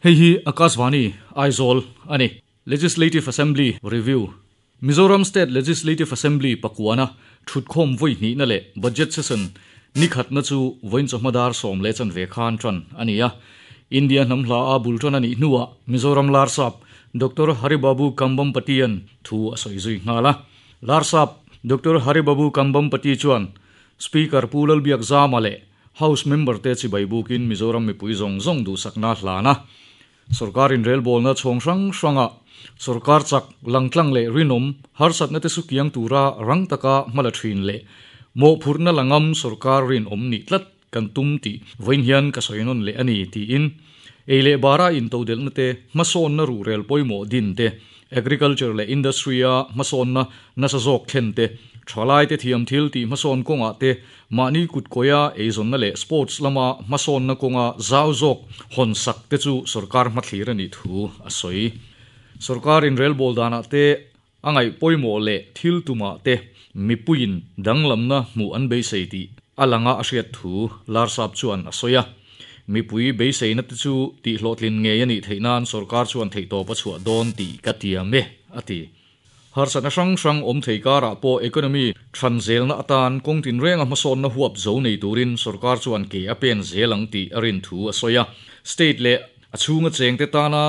Hei hi Akashvani, Aizawl a ni. Legislative Assembly Review, Mizoram State Legislative Assembly pakuana thutkhawm vawi hnihna leh Budget Session ni khatna chu vawiin chawhma dar 10:15 khan tan a ni a. India hnam hla a bul tan a nih hnuah Mizoram Larsap Doctor Haribabu Kambhampatian thu a sawi zui nghal a. Larsap Doctor Haribabu Kambhampati chuan Speaker Pu Lalbiakzama leh House member te chibai bukin Mizoram mipui zawng zawng duhsakna hlan a. Sorkar inrelbawlna chhawng hrang hranga sorkar chak, langtlang leh rinawm harsatna te sukiang tura rang taka hmala thin leh mawhphurhna la ngam sorkar rinawm nih tlat kan tum tih vawiin hian ka sawi nawn leh a ni tiin ei leh bara intodelhna te, hmasawnna ruhrel pawimawh din te, Agriculture leh Industry-a hmasawnna nasa zawk thlen te, thalaite thiam thil tih hmasawn kawngah te, mahni kutkawia eizawnna leh sports lama hmasawnna kawnga zau zawk hawn sak te chu sorkar hmathlir a nih thu a sawi. Sorkar inrelbawl danah te, a ngaih pawimawh leh thil tumah te mipuiin danglamna hmuh an beisei tih a langa a hriat thu Larsap chuan a sawi a. Mipui beiseina te chu tihhlawhtlin ngei a nih theih nan sorkar chuan theihtawp a chhuah dawn tih ka tiam e, a ti. Harsatna hrang hrang awm thei karah pawh economy than zelna atan kawng tinrenga hmasawnna huap zo nei turin sorkar chuan ke a pen zel ang tih a rin thu a sawi a. State leh a chhunga chengte tana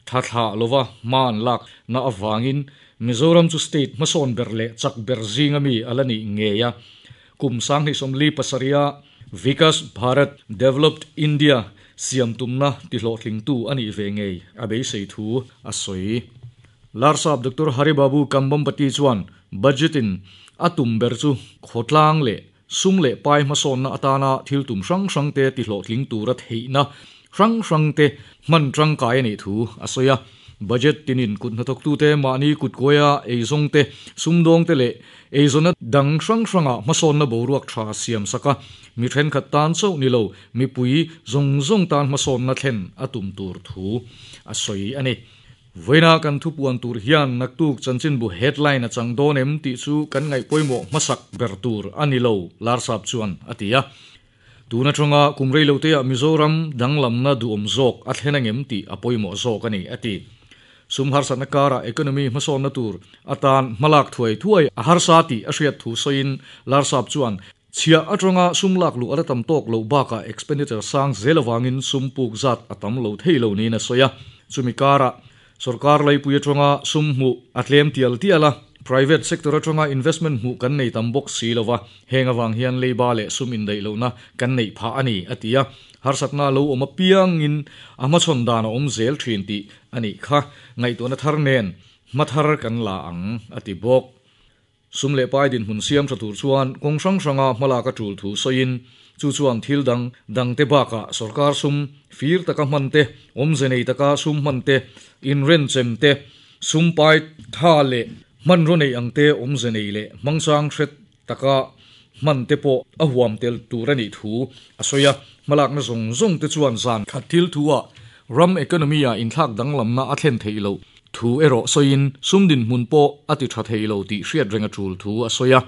tha thlah lova hma an lak na avangin Mizoram chu state hmasawn ber leh chak ber zinga mi a la nih ngei a. Kum 2047a Vikas Bharat, Developed India, siam tumna tihlawhtlingtu a nih ve ngei a beisei thu a sawi. Larsap Doctor Haribabu Kambhampati chuan budget in a tum ber chu khawtlang leh sum leh pai hmasawnna atana thil tum hrang hrangte tihlawhtling tura theihna hrang hrangte hman tangkai a nih thu a sawi a. Budget tinin kut hnathawktute mahni kutkuaia eizawngte, sumdawngte leh eizawnna dang hrang hranga hmasawnna boruak tha siam sak a, mi thenkhat tan chauh ni lo, mipui zawng zawng tan hmasawnna thlen a tum tur thu a sawi a ni. Vawiina kan thupuan tur hian naktuk chanchinbu headline a chang dawn em tih chu kan ngaih pawimawh hmasak ber tur a ni lo, Larsap chuan a ti a. Tun atanga kum rei lo teah Mizoram danglamna duhawm zawk a thlen angem tih a pawimawh zawk a ni, a ti. Sum harsatna karah economy hmasawnna tur atan hmalak thuai thuai a harsa tih a hriat thu sawiin Larsap chuan Chhiah atanga sum lak luh a la tam tawk loh bakah expenditure sang zel avangin sum puk zat a tam lo thei lo niin a sawi a. Chumi karah sorkar laipui atanga sum hmuh a tlem tial tial a, private sector atanga investment hmuh kan nei tam bawk si lo va, heng avang hian leiba leh sum indaih lohna kan neih phah a ni, a ti a. Harsatna lo awm apiangin a hmachhawn dan a awm zel thin tih a nih kha. Ngaihtuahna thar nen hma thar kan la ang, a ti bawk. Sum leh pai dinhmun siam tha tur chuan kawng hrang hranga hmalak a tul thu sawiin, chu chuan thil dang dangte bakah sorkar sum fir taka hman te, awmze nei taka sum hman te, inrenchem te, sum pai tha leh hmanraw neih ang te awmze nei leh hmangchang hre taka hman te pawh a huam tel tur a nih thu a sawi a. Hmalakna zawng zawng te chuan zan khat thil thu-ah ram economy-ah inthlak danglamna a thlen theih loh Thu erawh sawiin sum dinhmun pawh a ti tha thei lo tih hriat reng a tul thu a sawi a.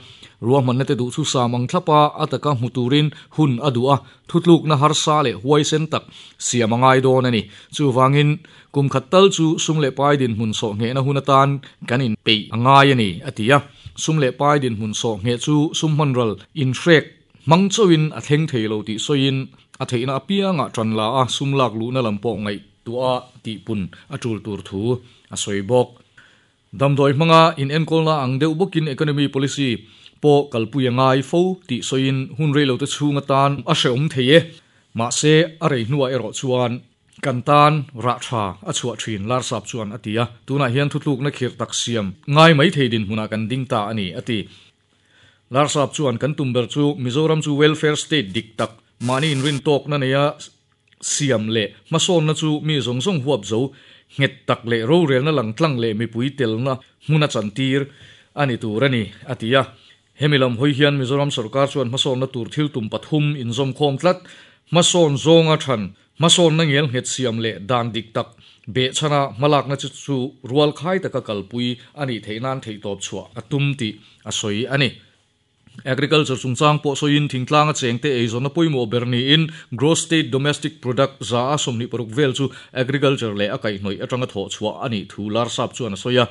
Ruahmanna te duh chu sam ang thlapa a taka hmu turin hun a duh a, thutlukna harsa leh huaisen tak siam a ngai dawn a ni. Chuvangin kum khat tal chu sum leh pai dinhmun sawh nghehna hun atan kan inpeih a ngai a ni, a ti a. Sum leh pai dinhmun sawh ngheh chu sum hmanral inhrek hmang chauhin a thleng thei lo tih sawiin a theihna apiangah tan la a, sum lak luhna lam pawh ngaih Tuah tihpun a tul tur thu a sawi bawk. Damdawi hmanga inenkawlna ang deuh bawkin economy policy pawh kalpui a ngai fo tih sawiin hun reilote chhung atan a hrehawm thei e. Mahse, a rei hnuah erawh chuan kan tan rah tha a chhuah thin, Larsap chuan a ti a. Tunah hian thutlukna khirh tak siam ngai mai thei dinhmunah kan ding ta a ni, a ti. Larsap chuan kan tum ber chu Mizoram chu welfare state dik tak, mahni inrintawkna neia Siam leh hmasawnna chu mi zawng zawng huap zo, nghet tak leh rorelna langtlang leh mipui telna hmuna chantir a ni tur a ni, a ti a. Hemi lam hawi hian Mizoram sorkar chuan hmasawnna tur thil tum pathum inzawmkhawm tlat, hmasawn zawnga than, hmasawnna ngel nghet siam leh dan dik tak behchhana hmalakna chi chu rualkhai taka kalpui a nih theih nan theihtawp chhuah a tum tih a sawi a ni. Agriculture chungchang pawh sawiin thingtlanga chengte eizawnna pawimawh ber niin Gross State Domestic Product 26% vel chu agriculture leh a kaihhnawih atanga thawh chhuah a nih thu Larsap chuan a sawi a.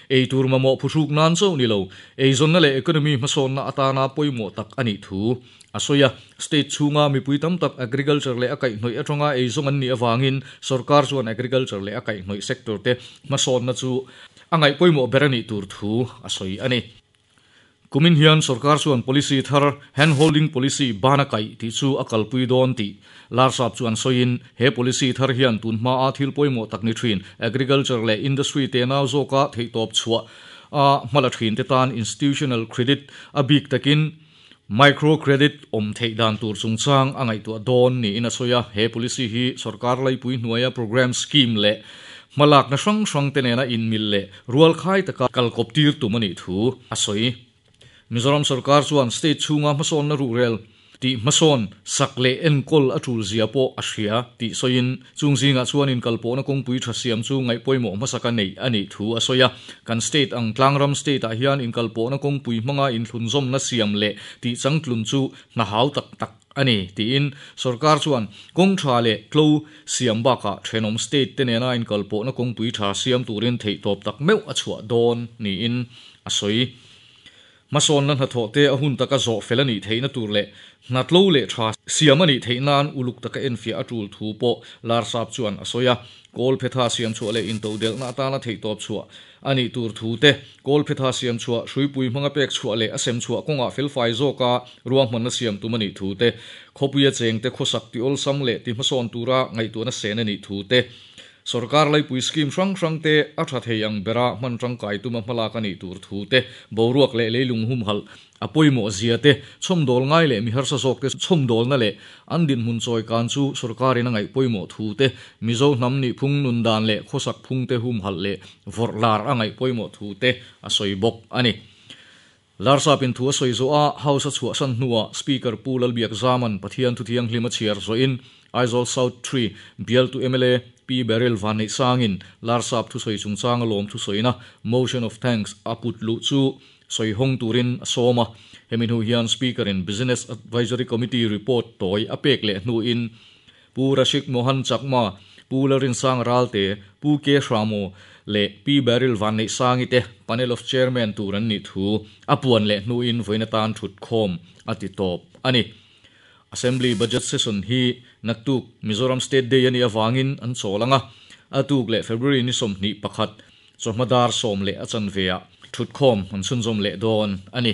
Ei tur mamawh phuhruk nan chauh ni lo, eizawnna leh economy hmasawnna atana pawimawh tak a nih thu a sawi a. State chhunga mipui tam tak agriculture leh a kaihhnawih atanga eizawng an nih avangin sorkar chuan agriculture leh a kaihhnawih sector te hmasawnna chu a ngaih pawimawh ber a nih tur thu a sawi a ni. Kumin hian sorkar chuan policy thar Hand Holding Policy ban a kaih tih chu a kalpui dawn tih Larsap chuan sawiin, he policy thar hian tun hmaa thil pawimawh tak ni thin agriculture leh industry tenau zawka theihtawp chhuah a hmala thin te tan institutional credit a bik takin micro credit awm theih dan tur chungchang a ngaihtuah dawn niin a sawi a. He policy hi sorkar laipui hnuaia programme scheme leh hmalakna hrang hrang te nena inmil leh Rualkhai taka kalkawp tir tum a nih thu a sawi. Mizoram sorkar chuan state chhunga hmasawnna ruhrel tih hmasawn sak leh enkawl a tul zia pawh a hria tih sawiin chung zingah chuan inkalpawhna kawngpui tha siam chu ngaihpawimawh hmasaka neih a nih thu a sawi a. Kan state ang tlangram state ah hian inkalpawhna kawngpui hmanga inthlunzawmna siam leh tih changtlun chu hna hau tak tak a ni, tiin sorkar chuan kawng tha leh tlo siam bakah thenawm state te nena inkalpawhna kawngpui tha siam turin theihtawp tak meuh a chhuah dawn niin a sawi. Hmasawnna hnathawh te a hun taka zawh fel a nih theihna tur leh hna tlo leh tha siam a nih theih nan uluk taka enfiah a tul thu pawh Larsap chuan a sawi a. Kawlphetha siam chhuah leh intodelhna atana theihtawp chhuah a nih tur thu te, Kawlphetha siam chhuah, hruipui hmanga pek chhuah leh a sem chhuah kawngah felfai zawka ruahmanna siam tum a nih thu te, khawpuia chengte khawsak ti awlsam leh ti hmasawn tura ngaihtuahna sen a nih thu te, sorkar laipui scheme hrang hrang te a tha thei ang bera hman tangkai tuma hmalak a nih tur thu te, boruak leh leilung humhalh A pawimawh zia te, chhawmdawl ngai leh mi harsa zawk te chhawmdawlna leh an dinhmun chawi kan chu sorkarin a ngaih pawimawh thu te, Mizo hnam nih phung nun dan leh khawsak phung te humhalh leh vawrh lar a ngaih pawimawh thu te a sawi bawk a ni. Larsapin thu a sawi zawh a, House a chhuahsan hnuah Speaker Pu Lalbiakzaman Pathian thu thianghlim a chhiar zawhin Aizawl South Tree bialtu mla Pi Beryl Vanneihsangin Larsap thusawi chungchanga lawm thusawina Motion of Thanks a put luh chu Sawi hawng turin a sawm a, hemi hnu hian Speaker-in Business Advisory Committee report tawi a pek leh hnuin Pu Rashik Mohan Chakma, Pu Lalrinsanga Ralte, Pu K Hramo leh Pi Beryl Vanneihsangi te Panel of Chairman tur an nih thu a puan leh hnuin vawiin atan thutkhawm a ti tawp a ni. Assembly Budget Session hi naktuk Mizoram State Day a nih avangin an chawl ang a, a tuk leh February ni 21, Chawhma dar 10 leh a chanve ah thutkhawm an chhunzawm leh dawn a ni.